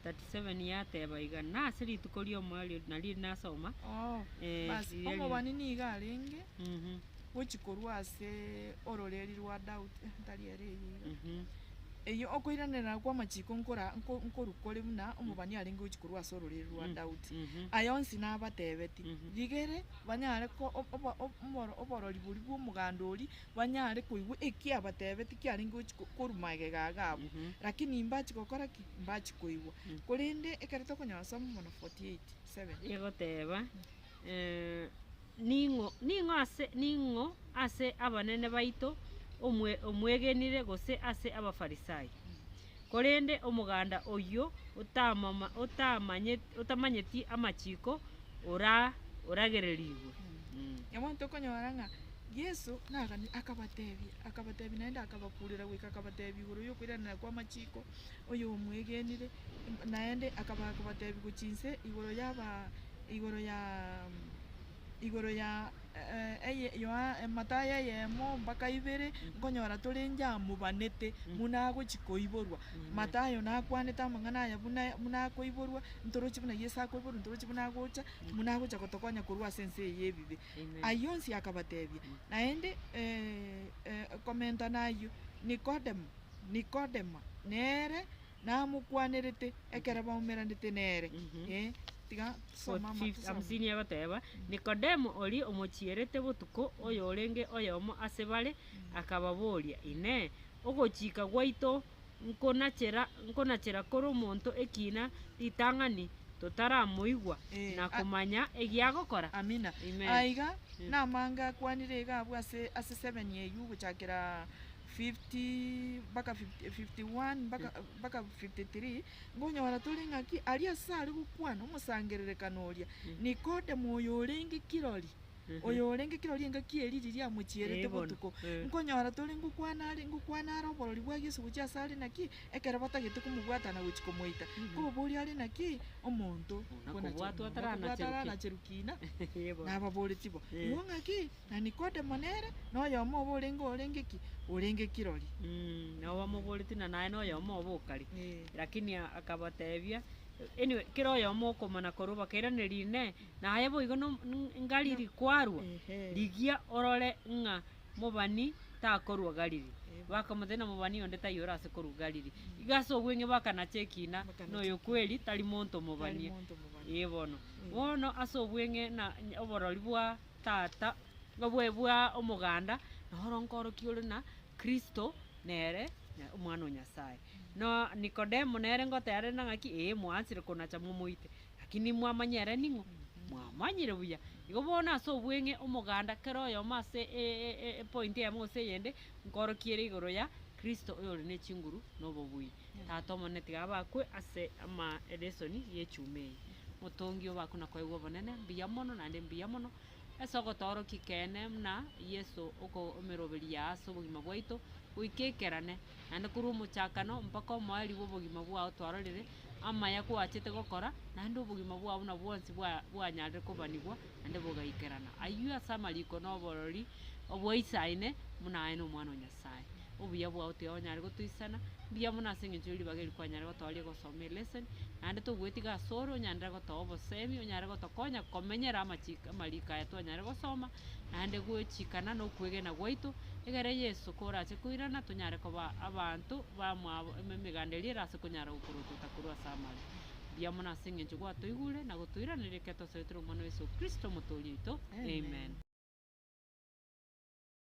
Speaker 3: 37 yateba iga, Nase rituko ri'omoerio nario nasoma.
Speaker 4: Oh,
Speaker 3: Eh,
Speaker 4: basi
Speaker 3: riria ri-
Speaker 4: omobani nigo arenge
Speaker 3: Mhm,
Speaker 4: gochi korwa ase ororeri rwa Daudi, eh, ntari ere eyio iga. Eyio okoiranerera kw'amachiko nkora nko nkorwa kore buna omobani arenge gochi korwa ase ororeri rwa Daudi. Aya onsi nabatebeti, rigere banyare ko obo obo oborori boria bw'omoganda oria, banyare koigwa eki abatebeti kiarenge gochi korwa magega iga abwo. Lakini mbachi gokora ki? Mbachi koigwa. Korende ekero tokonyora soma mono 48, 7.
Speaker 3: Egoteba, Ning'o, ning'o ase, ning'o ase abanene baito omwe, omwegenire gose ase Abafarisai? Korende omoganda oyio otamama, otamanye, otamanyeti amachiko ora, oragererigwe.
Speaker 4: Bono tokonyora ng'a Yeso nagani akabatebia, akabatebia naende akabakurera goika akabatebia igoro yokoiranera kwa amachiko, oyomwegenire, naende akaba akobatebia gochia inse igoro yaba igoro ya igoro ya eye Yoha Mathayo eyemo mpaka ibere, nkonyora tore inche amobanete buna agochi koiborwa. Mathayo nakwanete amang'ana aya buna buna akoiborwa, ntorochi buna Yeso akoiborwa, ntorochi buna agocha, buna agocha gotokonya korwa ase ense eye ya ebibe. Ayio onsi akabatebia, naende komenta nayio, Nikodemo, Nikodemo nere namokwanerete ekero baumeranete nere. Eh, tiga tusome ama tusome.
Speaker 3: Hamsini egoteba, Nikodemo oria omochierete botuko, oyorenge oyomo ase bare, akababoria, Inee, ogochika gwaito nkonachera nkonachera kore omonto ekina ritang'ani totaramoigwa
Speaker 4: Eh,
Speaker 3: na
Speaker 4: a-
Speaker 3: komanya egiagokora?
Speaker 4: Amina.
Speaker 3: Amen.
Speaker 4: Aiga
Speaker 3: Mm.
Speaker 4: namange akwanire iga abwo ase ase 7 eywo gochakera 50 mpaka 50 51 mpaka mpaka 53 nkonyora tore ng'aki aria ase are gokwana omosangererekano oria Nikodemo oyo orenge kirori oyo orenge kirori engaki eria riria amochierete
Speaker 3: Eh, bono.
Speaker 4: botuko
Speaker 3: Eh.
Speaker 4: nkonyora tore ngokwana are ngokwana are oborori bwa Yeso gochia ase are naki ekero batagete komobwata na gochia komoita nkoboboria are naki omonto
Speaker 3: Nakobwatwa
Speaker 4: nakobwatwa
Speaker 3: ataranacherukia.
Speaker 4: ataranacherukia
Speaker 3: Eh, bono.
Speaker 4: nababoretie bo
Speaker 3: Eh.
Speaker 4: igo ng'aki Na Nikodemo nere noyomo obo orenge orenge ki? Orenge kirori.
Speaker 3: Nabo bamoboretie na naye noyomo obo okare. Lakini akabatebia, anyway, kera oyomo okomana korwa bakairaneria Inee, naye boigo no Galili kwarwa? Rigia orore ng'a mobani takorwa Galili. Bakamotebia na mobani onde taiyo ore ase korwa Galili. Igo ase obweng'e bakanacha ekina, noyo kweri tari monto mobani. Ee bono. Bono ase obweng'e na oborori bwa. Tata, obwe bwa omoganda, noro nkorokia ore na Kristo nere Omwana o Nyasae. No Nikodemo nere ngoteba are na ng'aki, ee mwanchire konacha momoite, lakini mwamanya ere ning'o? Mwamanyire buya. Igo bono ase obweng'e omoganda kera oyomo ase epoint eyemo gose eyende, nkorokia ere igoro ya Kristo oyore ne chinguru na obobui. Tata omonene tiga abakwe ase ama elesoni y'echuma eye. Omotongi obakwe na koegwa obonene, mbuya mono naende mbuya mono, ase ogotoorokia ekeene buna Yeso oko emeroberi yaye ase obogima bwaito, goika ekerane, naende korwa omochakano mpaka omoerio bwa obogima bwao twarorire, amaya kwachete gokora, naende obogima bwao buna bwonsi bwa bwanyarire kobanigwa, naende bogaikerana. Ayio ase amariko na oborori obwaisaine buna aye na Omwana o Nyasaye. Obuya bwao tiga onyare gotoisana, mbuya mono ase eng'encho ye ribaga eri kwanyare gotoaria gosoma eleseni, naende togoetiga asore onyarire gotoa obosemi, onyare gotokonya komenyera amachiko amariko aya twanyare gosoma, naende goechikana na okwegena gwaito, egere Yeso korache koirana tonyare koba abanto bamwabo emeganda eria erase konyara gokorotota korwa ase amare. Mbuya mono ase eng'encho gwatoigure na gotoiraneria ekero tosoetire Omwana o Yeso Kristo Omotoori oito. Amen.